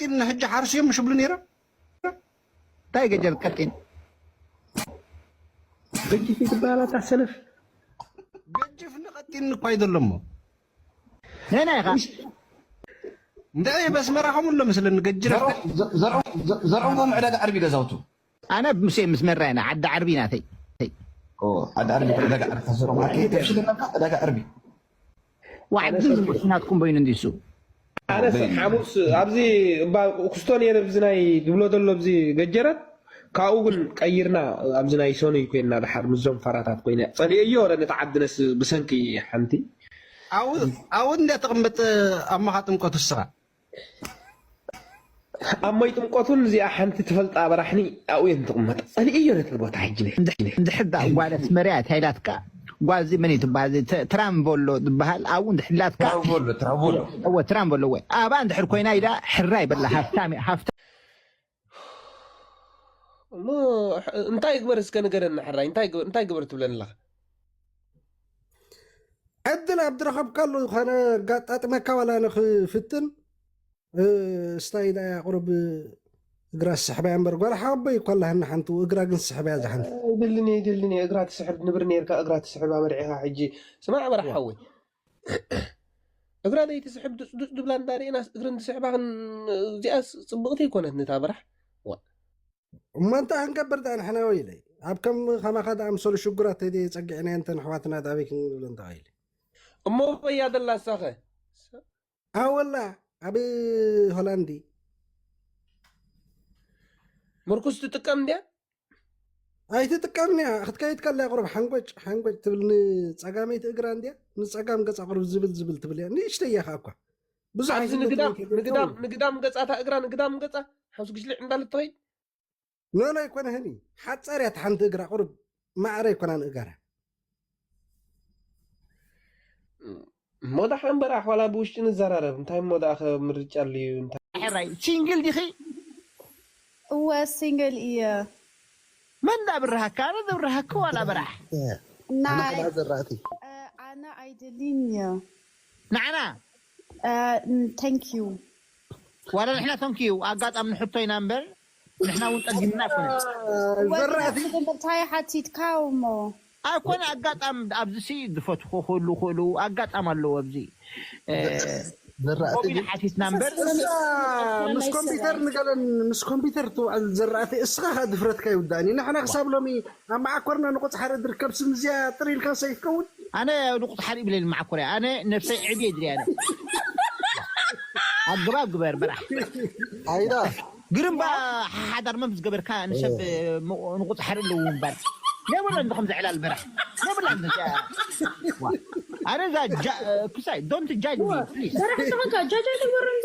ቀጢን ንሕጂ ሓርሲ እዮም ምሽ ብሉ ነይሮም። እንታይ ገጀር ቀጢን? ገጅፍ ትበሃል ኣታ ሰነፍ። ገጅፍ ንቐጢን እኳ ይደሎ እሞ። ነና ኢኻ። እንታይ በስመራ ከምኡ ኣሎ መስለኒ ገጅር። ዘርኦም ዘርኦም ዘርኦም ከም ዕዳጋ ዓርቢ ገዛውቱ። ኣነ ምስ ምስ መራ ኢና ዓዲ ዓርቢ ናተይ። ኦ ዓዲ ዓርቢ ዕዳጋ ዓርቢ ተዘርኦም ዓርቢ ተሽለካ ዕዳጋ ዓርቢ። ዋዕዲ ናትኩም በይኑ እንዲሱ። ኣነስ ሓሙስ ኣብዚ እባ ኩስቶ ነይረ ኣብዚ ናይ ዝብሎ ዘሎ ኣብዚ ገጀረት ካብኡ ግን ቀይርና ኣብዚ ናይ ሰኑይ ኮይና ድሓር ምስዞም ፋራታት ኮይና ጸሊኤዮ ወረ ነቲ ዓዲ ነስ ብሰንኪ ሓንቲ ኣብኡ ኣብኡ እንደ ተቐመጠ ኣብ መኻ ጥምቀቱ ስኻ ኣብ ማይ ጥምቀቱን እዚኣ ሓንቲ ትፈልጣ በራሕኒ ኣብኡ እየ ትቕመጥ ጸሊኤዮ ነቲ ቦታ ሕጂ ነይ እንድሕዳ ጓል ኣስመርያ እንታይ ኢላትካ? ጓል እዚ መን እዩ ትበሃል? እዚ ተ- ትራምቦሎ ዝበሃል ኣብኡ እንድሕላትካ ትራምቦሎ ትራምቦሎ እወ ትራምቦሎ እወ ኣባ እንድሕር ኮይና ኢላ ሕራ ይበላ ሃፍታም እየ- ሃፍታ እሞ እንታይ ግበር እስከ ንገረኒ ሕራይ እንታይ ግበር እንታይ ግበር ትብለኒ ኣለኻ ዕድል ኣብ ዝረኸብካሉ ዝኾነ ኣጋጣጥመካ ዋላ ንኽፍትን እስታይ ኢላ እያ ቁሩብ እግራ ዝስሕባ እያ እምበር ጓል ሓወቦይ እኮ ኣላ ሃኒ ሓንቱ እግራ ግን ዝስሕባ እያ ዝሓንቲ ኣይደልን እየ ኣይደልን እየ እግራ ትስሕብ ንብር ነርካ እግራ ትስሕብ ኣመርዒኻ ሕጂ ስማዕ በራሕ ሓወይ እግራ ዘይትስሕብ ዱፅዱፅ ድብላ እንዳርኤናስ እግረን ዝስሕባ እዚኣስ ፅብቕቲ ኣይኮነት ነታ በራሕ እሞ እንታይ ክንገብር ደኣ ንሕና ወይለይ ኣብ ከም ከማኻ ደኣ ምሰሉ ሽጉራት ተይደ ጸጊዕና እንተን ኣሕዋትና ዳበይ ክንብለን ተባሂለ እሞ በያ ደላ ሳኸ ኣወላ ኣብ ሆላንዲ ምርኩስ ትጥቀም እንድያ ኣይትጥቀምን እያ ክትከይድ ከላ ቁሩብ ሓንጎጭ ሓንጎጭ ትብል ንጸጋመይቲ እግራ እንድያ ንጸጋም ገጻ ቁሩብ ዝብል ዝብል ትብል እያ ንእሽተይ እያ ከኣ እኳ ብዙሕ ኣብዚ ንግዳም ንግዳም ንግዳም ገጻ እታ እግራ ንግዳም ገጻ ሓንሱ ግሽሊዕ እንዳለት ትኸይድ ኖኖ ኣይኮነህን እዩ ሓጻር እያ ሓንቲ እግራ ቁሩብ ማዕረ ኣይኮናን እጋራ እሞ ደሓን በራሕ ዋላ ብውሽጢ ንዘራረብ እንታይ እሞ ደኣ ምርጫ ኣልዩ እንታይ ሕራይ ሲንግል ዲኺ እወ ሲንግል እየ መን ዳ ብርሃካ ኣነ ዘብርሃካ ዋላ በራሕ ናይ ዘራእቲ ኣነ ኣይደልን እየ ንዓና thank you ዋላ ንሕና thank you ኣጋጣሚ ንሕቶ ኢና እምበር ንሕና እውን ጠጊምና ኣይኮነ ወዲ እንታይ ሓቲትካ እሞ ኣይኮነ ኣጋጣሚ ኣብዚ ሲ ዝፈትኹ ክህሉ ክእሉ ኣጋጣሚ ኣለዎ ኣብዚ ዘራእቲ ኮሚን ሓቲትና እምበር እዛ ምስ ኮምፒተር ንገለን ምስ ኮምፒተር ትውዕል ዘራእቲ እስኻ ኸ ድፍረትካ ይውዳእኒ ንሕና ክሳብ ሎሚ ኣብ መዓኮርና ንቁፅሓር እድርከብ ስም እዚኣ ጥር ኢልካ ሰይፍ ከውን ኣነ ንቁፅሓር ይብለል መዓኮርያ ኣነ ነብሰይ ዕብየ ድልያ ኣነ ኣግባብ ግበር በራሕ ኣይዳ ግርምባ ሓሓዳር መምስ ገበርካ ንሰብ ንቁፅሓር ኣለዎ እምበር የብሎ እንዲ ከምዚ ዕላል በራሕ የብላ እንዲ ኣነ እዛ ክሳይ don't judge me please በራሕ ተኾንካ ጃጃ ተግበረን